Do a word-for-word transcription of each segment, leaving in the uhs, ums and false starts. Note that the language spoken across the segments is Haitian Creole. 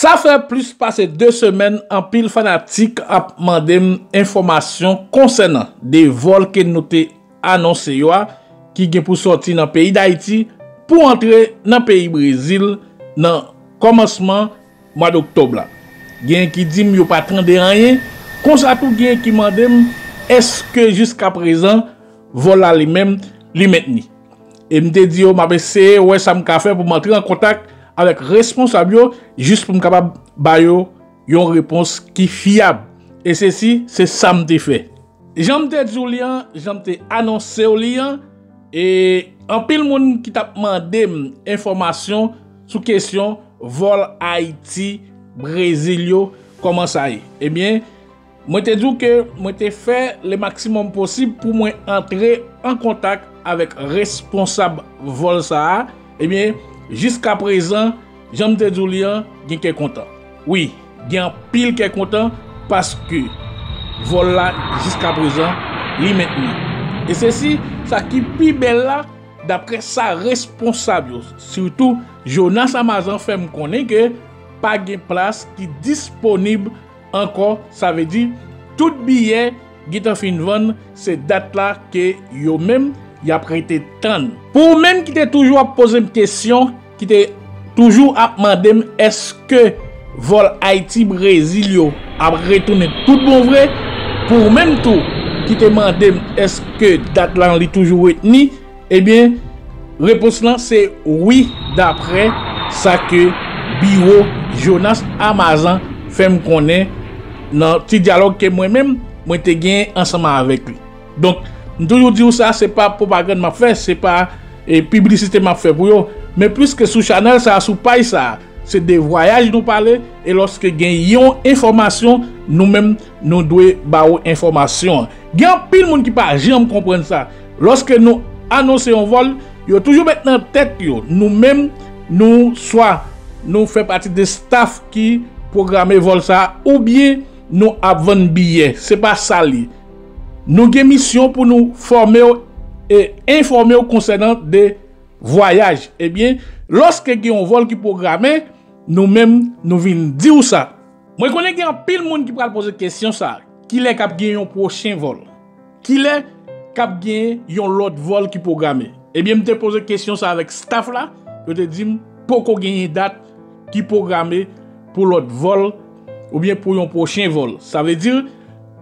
Sa fè plis pase de semèn anpil fanatik ap mande m enfòmasyon konsènan de vòl ke nou te anonse yo a, ki gen pou sòti nan peyi Dayiti pou antre nan peyi Brezil nan kòmansman mwa doktòb la. Gen ki di m yo pa tande anyen, konsa tou gen ki mande m èske jiska prezan vòl la li menm li mentni. E m te di yo m ap eseye wè sa m ka fè pou m antre an kontak avèk responsab yo jis pou m kapab ba yo yon repons ki fyab. E sesi, se sa m te fè. Jan m te di w li an, jan m te anonse w li an, e anpil moun ki t ap mande m enfòmasyon sou kesyon vòl Ayiti, Brezil yo, kòman sa ye. Ebyen, mwen te di w ke mwen te fè le maksimòm posib pou mwen antre an kontak avèk responsab vòl sa a. Ebyen, jiska prezan, jan m te di w li an, gen kè kontan. Wi, gen anpil kè kontan paske vòl la jiska prezan, li mentni. E sesi, sa ki pi bèl la, daprè sa responsab yo, sitou Jonas Amazan fè m konnen ke pa gen plas ki disponib ankò, sa vle di tout biyè gentan fin vann, se dat la ke yo menm y ap rete tann. Pou ou menm ki te toujou ap poze m kesyon, ki te toujou ap mande m èske vòl Ayiti Brezil yo ap retounen tout bon vre, pou ou menm tou ki te mande m èske dat la li toujou retni, ebyen, repons lan se wi, daprè sa ke biwo Jonas Amazan fè m konnen nan ti dyalòg ke mwen menm mwen te gen ansanm avèk li. Donk, m toujou di w sa, se pa pwopagann m ap fè, se pa e piblisite m ap fè pou yo. Men pliske sou chanèl sa a, sou paj sa a, se de vwayaj nou pale, e lòske gen yon enfòmasyon, nou menm, nou dwe ba ou enfòmasyon an. Gen anpil moun ki pa janm konprann sa. Lòske nou anonse yon vòl, yo toujou met nan tèt yo, nou menm, nou swa nou fè pati de staf ki pwograme vòl sa a, oubyen nou ap vann biyè. Se pa sa l ye. Nou gen misyon pou nou fòme w e enfòme w konsènan de vwayaj. Ebyen, lòske gen yon vòl ki pwograme, nou menm, nou vin di w sa. Mwen konnen gen anpil moun ki pral poze kesyon sa, kilè k ap gen yon pwochen vòl? Kilè k ap gen yon lòt vòl ki pwograme? Ebyen, m te poze kesyon sa avèk staf la, yo te di m poko genyen dat ki pwograme pou lòt vòl oubyen pou yon pwochen vòl. Sa vle di,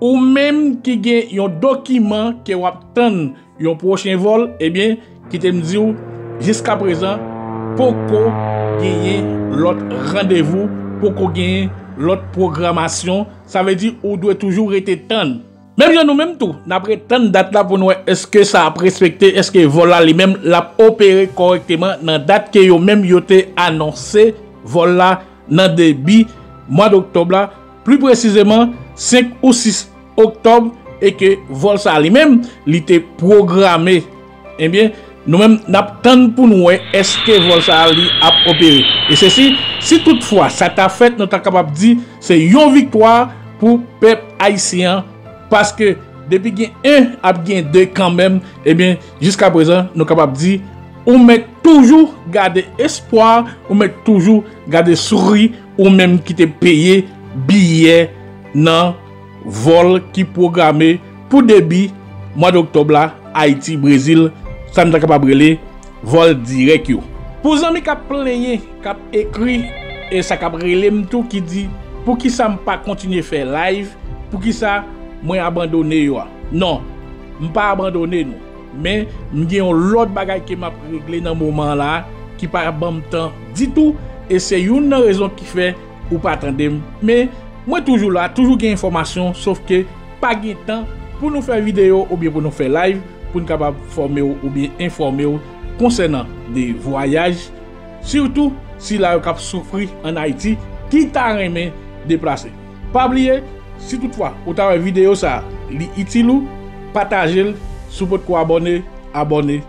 ou menm ki gen yon dokiman ke w ap tann yon pwochen vòl, ebyen, kite m di w, jiska prezan, poko genyen lòt randevou, poko genyen lòt pwogramasyon. Sa vle di, ou dwe toujou rete tann. Menm jan nou menm tou, n ap ret tann dat la pou n wè èske sa ap respekte, èske vòl la li menm l ap opere kòrèkteman nan dat ke yo menm yo te anonse vòl la nan debi mwa doktòb la, pli presizeman senk ou sis oktòb, e ke vòl sa a li menm, li te pwograme. Ebyen, nou menm, n ap tann pou n wè èske vòl sa a li ap opere. E sesi, si toutfwa sa ta fèt, nou ta kapab di se yon viktwa pou pèp ayisyen an, paske depi gen en, ap gen de kanmenm. Ebyen, jiska prezan, nou kapab di, ou mèt toujou gade espwa, ou mèt toujou gade souri, ou menm ki te peye biyè nan vòl ki pwograme pou debi mwa doktòb la, Ayiti, Brezil, sa n ta kapab rele vòl dirèk yo. Pou zanmi k ap plenyen, k ap ekri, e sa k ap rele m tou, ki di, poukisa m pa kontinye fè live? Poukisa mwen abandone yo a? Non, m pa abandone nou. Men, m gen yon lòt bagay ke m ap regle nan moman la, ki pa ban m tan ditou, e se youn nan rezon ki fè ou pa tande m. Men, mwen toujou la, toujou gen enfòmasyon, sof ke pa gen tan pou nou fè videyo oubyen pou nou fè live, pou n kapab fòme w oubyen enfòme w konsènan de vwayaj, sitou sila yo k ap soufri ann Ayiti, ki ta renmen deplase. Pa bliye, si toutfwa ou ta wè videyo sa a, li itil ou, pataje l, si w potko abòne, abòne,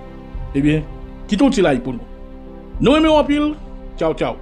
ebyen, kite yon ti like pou nou. Nou renmen w anpil, tchaw tchaw.